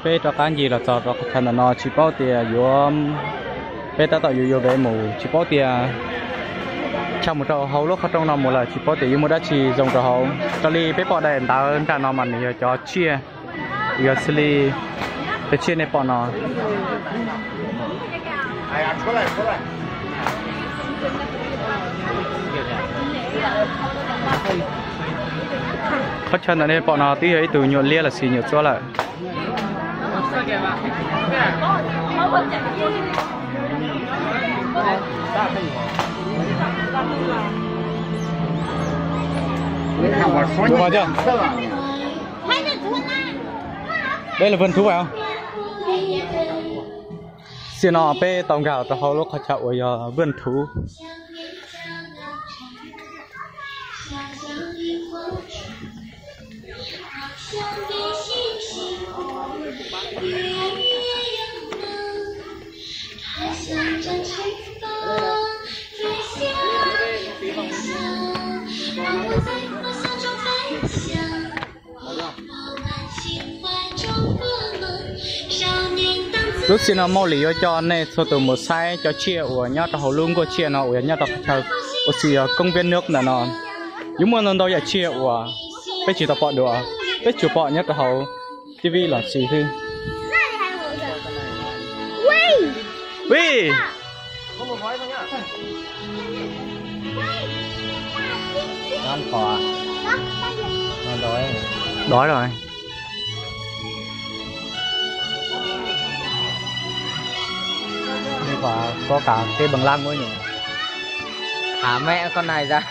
Peb rov qab ncig los txog rau qhov chaw ntawm no tsis paub tias yuav, peb tab tom yuav yuav kev mus tsis paub tias, chaw mus rau hauv lub qhov rooj no mus lawm tsis paub tias yuav muaj dab tsi zoo rau hauv. Raws li peb pom daim ntawv nram no mas nws yog cov tsiaj, yog xws li cov tsiaj nej pom no. Qhov chaw ntawm nej pom no twb yog ib tug nyuam liab los sis nyuam txuab lawm. Xiam no peb tau nkag rau hauv lub qhov chaw uas yog Vwj Thuv. Lub xim no Mauj Lim yuav coj nej txhua tus mus saib cov tsiaj uas nyob rau hauv lub nkuaj tsiaj no uas yog nyob rau qhov chaw uas xws yog koob viab nub ntawm no. Yuav muaj ntau ntau yam tsiaj uas peb tsis tau pom dua, peb tsuas pom nyob rau hauv T V los sis xwb. Ui, đói rồi. Đi vào có cả cái bằng lăng nữa nhỉ. Thả mẹ con này ra.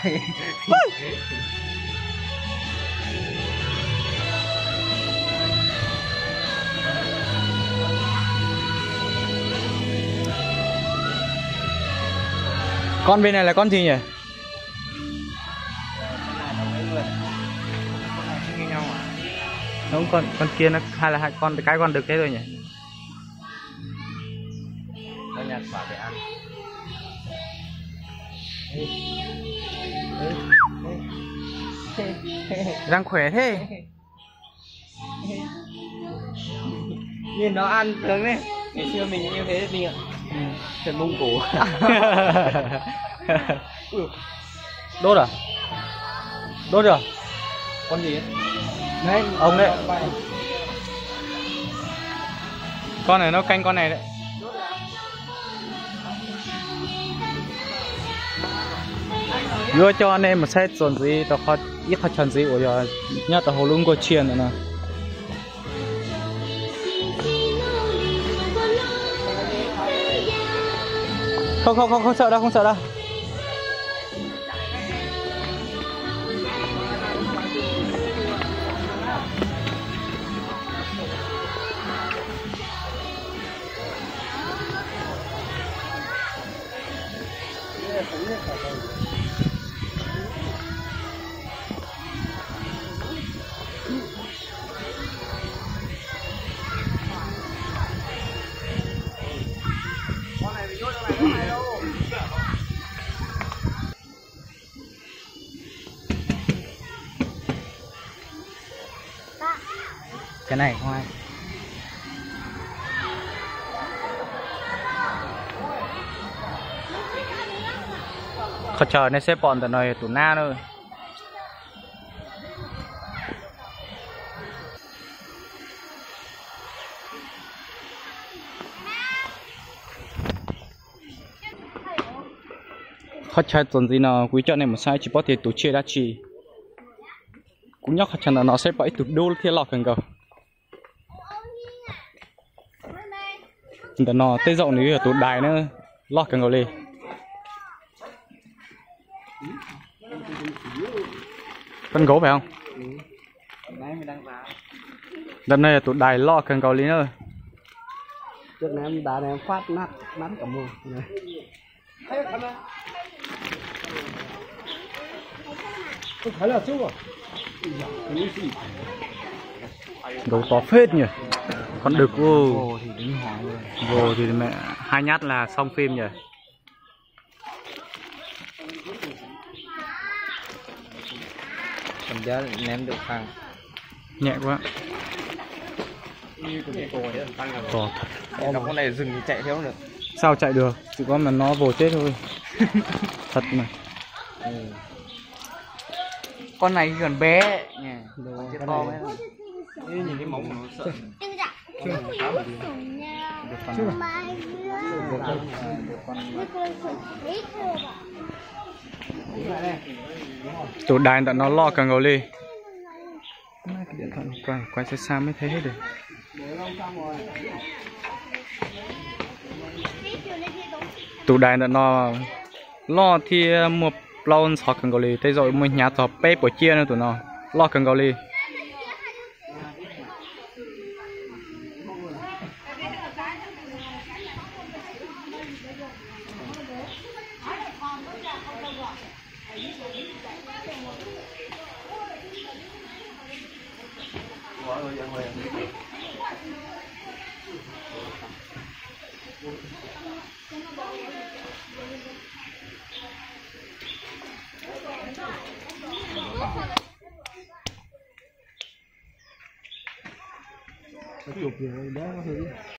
Con bên này là con gì nhỉ? Không, con con kia nó hay là hai con cái con đực thế thôi nhỉ? Nó nhặt quả để ăn. Răng khỏe thế. Nhìn nó ăn tướng đấy. Ngày xưa mình cũng như thế Linh ạ. Ừ. Trần Mông Cổ. Đốt à? Đốt à? Con gì? Đấy, ông đấy. Con này nó canh con này đấy. Yuav coj nej mus saib txuas ntxiv rau ib qhov chaw ntxiv uas yog nyob rau hauv lub nkuaj tsiaj ntawm no. Không, không, không, không sợ đâu, không sợ đâu. Cái này không hay. Qhov chaw nej saib pom ntawm no yog tus nab na. Qhov chaw txuas ntxiv no kuv coj nej mus saib tsis paub tias tus tsiaj dab tsi. Kuv nyob qhov chaw ntawm no saib pom ib tug dub thiab loj kawg nkaus. Ntawm no tej zaum nws yog tus dais na, loj kawg nkaus li. Con gấu phải không? Ntawm no yog tus dais loj kawg nkaus li na. Gấu to phết nhỉ. Con đực u. Vô thì mẹ, hai nhát là xong phim nhỉ. Nhẹ quá. To thật. Sao chạy được, chỉ có mà nó vồ chết thôi. Thật mà. Con này còn bé nhỉ. Còn chưa to mấy đâu. Nhìn cái móng của nó sợ. Tus dais ntawm no loj kawg nkaus li. Quay xa xa mới thấy hết được. Tus dais ntawm no loj thiab muaj plaub ntxhov kawg nkaus li, tej zaum muaj hnyav txog peb puas ciaj no, tus no loj kawg nkaus li. Tus pem dab no hwv.